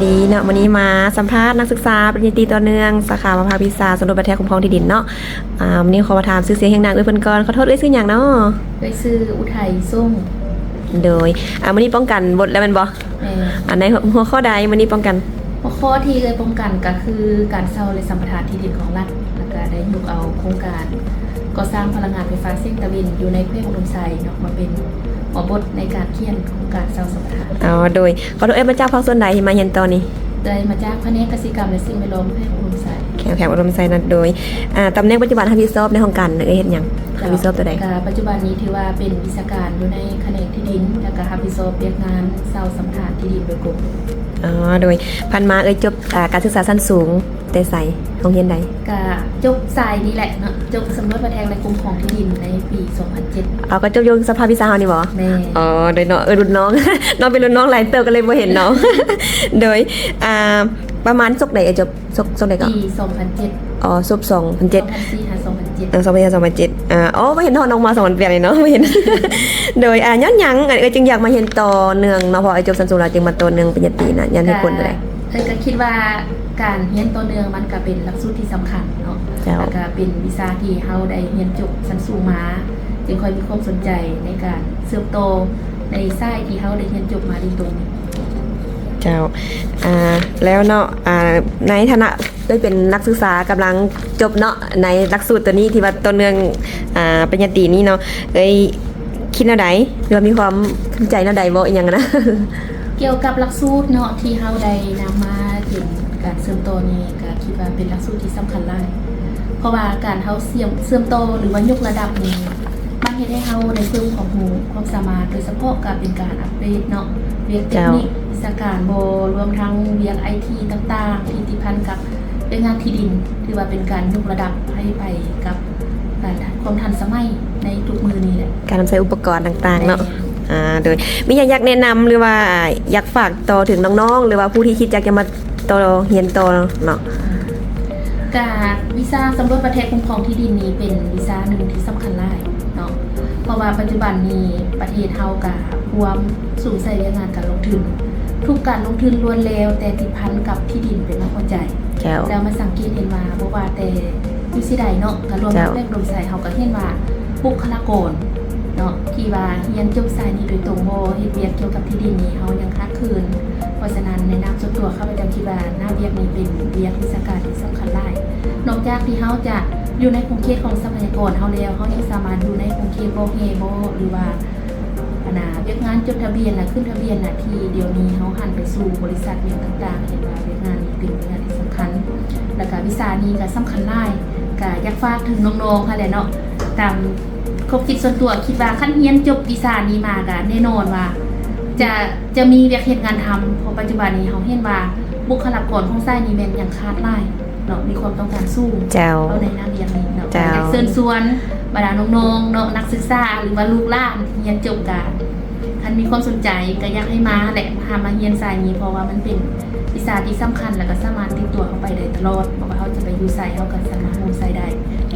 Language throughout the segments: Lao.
ດີເນາະ ມື້ນີ້ມາສຳພາດນັກສຶກສາປະລິນຍາຕີຕໍ່ເນື່ອງ ສາຂາພາກວິຊາສຳຫຼວດປະແທກຄຸ້ມຄອງທີ່ດິນເນາະ. ອ່າ ມື້ນີ້ຂໍມາຖາມຊື່ສຽງຮຽງນາມເອື້ອຍເພິ່ນກ່ອນ. ຂໍໂທດ ເອື້ອຍຊື່ຫຍັງເນາະ? ເອື້ອຍຊື່ອຸໄທ ສົງ. ໂດຍ ອ່າ ມື້ນີ້ປ້ອງກັນບົດແລ້ວແມ່ນບໍ່? ແມ່ນ. ອັນໃດ ຫົວຂໍ້ໃດມື້ນີ້ປ້ອງກັນ? ຫົວຂໍ້ທີ່ເອື້ອຍປ້ອງກັນກໍຄືການເຊົ່າ ແລະ ສຳປະທານທີ່ດິນຂອງລັດ ແລ້ວກໍໄດ້ຍົກເອົາໂຄງການກໍ່ສ້າງພະລັງງານໄຟຟ້າແສງຕາເວັນຢູ່ໃນແຂວງອຸດົມໄຊເນາະ ມາເປັນຫົວບົດໃນການຂຽນໂຄງການເຊົ່າສຳປະທານ. ອໍ ໂດຍ ຂໍໂທດ ເອື້ອຍມາຈາກພາກສ່ວນໃດທີ່ມາຮຽນຕໍ່ນີ້? ເອື້ອຍມາຈາກພະແນກກະສິກຳ ແລະ ສິ່ງແວດລ້ອມແຂວງອຸດົມໄຊ. ແຂວງ ແຂວງອຸດົມໄຊນະ. ໂດຍ ອ່າ ຕຳແໜ່ງປັດຈຸບັນຮັບຜິດຊອບໃນຫ້ອງການເອື້ອຍເຮັດຫຍັງ? ເຈົ້າ ຮັບຜິດຊອບຕົວໃດ? ກະປັດຈຸບັນນີ້ຖືວ່າເປັນວິຊາການຢູ່ໃນຂະແໜງທີ່ດິນ ແລ້ວກະຮັບຜິດຊອບວຽກງານເຊົ່າສຳປະທານທີ່ດິນໂດຍກົງ. ອໍ ໂດຍ ຜ່ານມາເອື້ອຍຈົບ ອ່າ ການສຶກສາຊັ້ນສູງແຕ່ໃສ? ໂຮງຮຽນໃດ? ກະຈົບສາຍນີ້ແຫຼະເນາະ ຈົບສຳຫຼວດປະແທກ ແລະ ຄຸ້ມຄອງທີ່ດິນໃນປີສອງພັນເຈັດ. ອໍ ກໍຈົບຢູ່ສະພາກວິຊາເຮົານີ້ບໍ? ແມ່ນ. ອໍ ໂດຍເນາະ ເອີ ລຸ້ນນ້ອງ ນ້ອງເປັນລຸ້ນນ້ອງຫຼາຍເຕີບ ກໍເລີຍບໍ່ເຫັນນ້ອງ. ໂດຍ ອ່າ ປະມານສົກໃດເອື້ອຍຈົບ? ສົກ ສົກໃດກໍ? ປີສອງພັນເຈັດ. ອໍ ສົກສອງພັນເຈັດ ສອງພັນສີ່ຫາສອງພັນເຈັດ. ເອີ ສອງພັນສີ່ຫາສອງພັນເຈັດ. ອ່າ ອໍ ບໍ່ເຫັນຮອດນ້ອງມາສອງພັນແປດເລີຍເນາະ ບໍ່ເຫັນ. ໂດຍ ອ່າ ຍ້ອນຫຍັງ ອ່າ ເອື້ອຍຈຶ່ງຢາກມາຮຽນຕໍ່ເນື່ອງເນາະ? ເພາະເອື້ອຍຈົບຊັ້ນສູງແລ້ວຈຶ່ງມາຕໍ່ເນື່ອງປະລິນຍາຕີນະ ຍ້ອນເຫດຜົນໃດ? ເອື້ອຍກໍຄິດວ່າການຮຽນຕໍ່ເນື່ອງມັນກໍເປັນຫຼັກສູດທີ່ສຳຄັນເນາະ. ເຈົ້າ. ແລ້ວກໍເປັນວິຊາທີ່ເຮົາໄດ້ຮຽນຈົບຊັ້ນສູງມາ ຈຶ່ງຄ່ອຍມີຄວາມສົນໃຈໃນການເຊື່ອມຕໍ່ໃນສາຍທີ່ເຮົາໄດ້ຮຽນຈົບມາໂດຍຕົງ. ເຈົ້າ ອ່າ ແລ້ວເນາະ ອ່າ ໃນຖານະເອື້ອຍເປັນນັກສຶກສາກຳລັງຈົບເນາະ ໃນຫຼັກສູດໂຕນີ້ທີ່ວ່າຕໍ່ເນື່ອງ ອ່າ ປະລິນຍາຕີນີ້ເນາະ ເອື້ອຍຄິດແນວໃດ ຫຼືວ່າມີຄວາມພູມໃຈແນວໃດບໍ່ ອີ່ຫຍັງຫັ້ນນະ? ກ່ຽວກັບຫຼັກສູດເນາະ ທີ່ເຮົາໄດ້ນຳມາເປັນການເຊື່ອມຕໍ່ນີ້ ກໍຄິດວ່າເປັນຫຼັກສູດທີ່ສຳຄັນຫຼາຍ ເພາະວ່າການເຮົາເຊື່ອມ ເຊື່ອມຕໍ່ ຫຼືວ່າຍົກລະດັບນີ້ ມັນເຮັດໃຫ້ເຮົາໄດ້ເພີ່ມຄວາມຮູ້ຄວາມສາມາດ ໂດຍສະເພາະກໍເປັນການອັບເດດເນາະ ວຽກເຕັກນິກ ເຈົ້າ ວິຊາການບໍ ລວມທັງວຽກໄອທີຕ່າງໆ ທີ່ຕິດພັນກັບວຽກງານທີ່ດິນ ຖືວ່າເປັນການຍົກລະດັບໃຫ້ໄປກັບການ ຄວາມທັນສະໄໝໃນທຸກມື້ນີ້ແຫຼະ ການນຳໃຊ້ອຸປະກອນຕ່າງໆເນາະ. ແມ່ນ. ອ່າ ໂດຍ ມີຫຍັງຢາກແນະນຳ ຫຼືວ່າຢາກຝາກຕໍ່ເຖິງນ້ອງໆ ຫຼືວ່າຜູ້ທີ່ຄິດຢາກຈະມາ ຕໍ່ ຮຽນຕໍ່ເນາະ. ກະວິຊາສຳຫຼວດປະແທກຄຸ້ມຄອງທີ່ດິນນີ້ເປັນວິຊາໜຶ່ງທີ່ສຳຄັນຫຼາຍເນາະ ເພາະວ່າປັດຈຸບັນນີ້ປະເທດເຮົາກະພວມສູນໃສ່ແຮງງານການລົງທຶນ ທຸກການລົງທຶນລ້ວນແລ້ວແຕ່ຕິດພັນກັບທີ່ດິນເປັນໂລກຫົວໃຈ. ເຈົ້າ. ແລ້ວມາສັງເກດເຫັນວ່າບໍ່ວ່າແຕ່ຢູ່ທີ່ໃດເນາະ ກະລວມທັງ ເຈົ້າ ແຂວງອຸດົມໄຊ ເຮົາກະເຫັນວ່າບຸກຄະລາກອນເນາະ ທີ່ວ່າຮຽນຈົບສາຍນີ້ໂດຍຕົງ ບໍ່ເຮັດວຽກກ່ຽວກັບທີ່ດິນນີ້ ເຮົາຍັງຂາດເຂີນ. ເພາະສະນັ້ນ ໃນນາມສ່ວນຕົວຂ້າພະເຈົ້າຄິດວ່າໜ້າວຽກນີ້ເປັນວຽກວິຊາການທີ່ສຳຄັນຫຼາຍ ນອກຈາກທີ່ເຮົາຈະຢູ່ໃນຂົງເຂດຂອງຊັບພະຍາກອນເຮົາແລ້ວ ເຮົາຍັງສາມາດຢູ່ໃນຂົງເຂດບໍ່ແຮ່ບໍ່ ຫຼືວ່າ ອັນນ່າ ວຽກງານຈົດທະບຽນ ແລະ ຂຶ້ນທະບຽນນະ ທີ່ດຽວນີ້ເຮົາຫັນໄປສູ່ບໍລິສັດຫຍັງຕ່າງໆ ເຫັນວ່າວຽກງານນີ້ເປັນວຽກງານທີ່ສຳຄັນ ແລ້ວກະວິຊານີ້ກະສຳຄັນຫຼາຍ ກະຢາກຝາກເຖິງນ້ອງໆຫັ້ນແຫຼະເນາະ ຕາມ ຄວາມຄິດສ່ວນຕົວ ຄິດວ່າຄັນຮຽນຈົບວິຊານີ້ມາກະແນ່ນອນວ່າຈະ ຈະມີວຽກເຮັດງານທຳ ເພາະປັດຈຸບັນນີ້ເຮົາເຫັນວ່າບຸກຄະລາກອນຂອງສາຍນີ້ແມ່ນຍັງຂາດຫຼາຍເນາະ ມີຄວາມຕ້ອງການສູງ. ເຈົ້າ. ເວົ້າໃນນາມວຽກນີ້ເນາະ ເຈົ້າ ກະຢາກເຊີນຊວນບັນດານ້ອງໆເນາະ ນັກສຶກສາ ຫຼືວ່າລູກຫຼານທີ່ຮຽນຈົບ ກະຄັນມີຄວາມສົນໃຈກະຢາກໃຫ້ມາແຫຼະ ຫາມາຮຽນສາຍນີ້ ເພາະວ່າມັນເປັນ ວິຊາທີ່ສຳຄັນ ແລ້ວກໍສາມາດຕິດຕົວເຮົາໄປໄດ້ຕະຫຼອດ ບໍ່ວ່າເຮົາຈະໄປຢູ່ໃສ ເຮົາກໍສາມາດໂຮມໃຊ້ໄດ້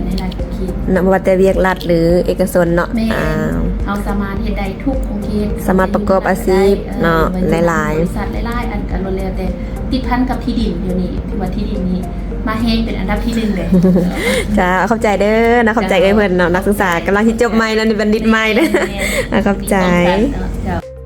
ໃນຫຼາຍໆຂົງເຂດເນາະ ບໍ່ວ່າແຕ່ວຽກລັດ ຫຼື ເອກະຊົນເນາະ. ແມ່ນ. ອ່າ ເຮົາສາມາດເຮັດໄດ້ທຸກຂົງເຂດ ສາມາດປະກອບອາຊີບເນາະ ເອີ ຫຼາຍໆ ບໍລິສັດຫຼາຍໆອັນ ກໍລ້ວນແລ້ວແຕ່ຕິດພັນກັບທີ່ດິນ. ດຽວນີ້ຖືວ່າທີ່ດິນນີ້ມາແຮງເປັນອັນດັບທີໜຶ່ງເດ້. ເຈົ້າ ຂອບໃຈເດີເນາະ ຂອບໃຈເອື້ອຍເພິ່ນເນາະ ນັກສຶກສາກຳລັງຊິຈົບໃໝ່ເນາະ ບັນດິດໃໝ່ເດີ. ແມ່ນໆ ຂອບໃຈ. ເຈົ້າ.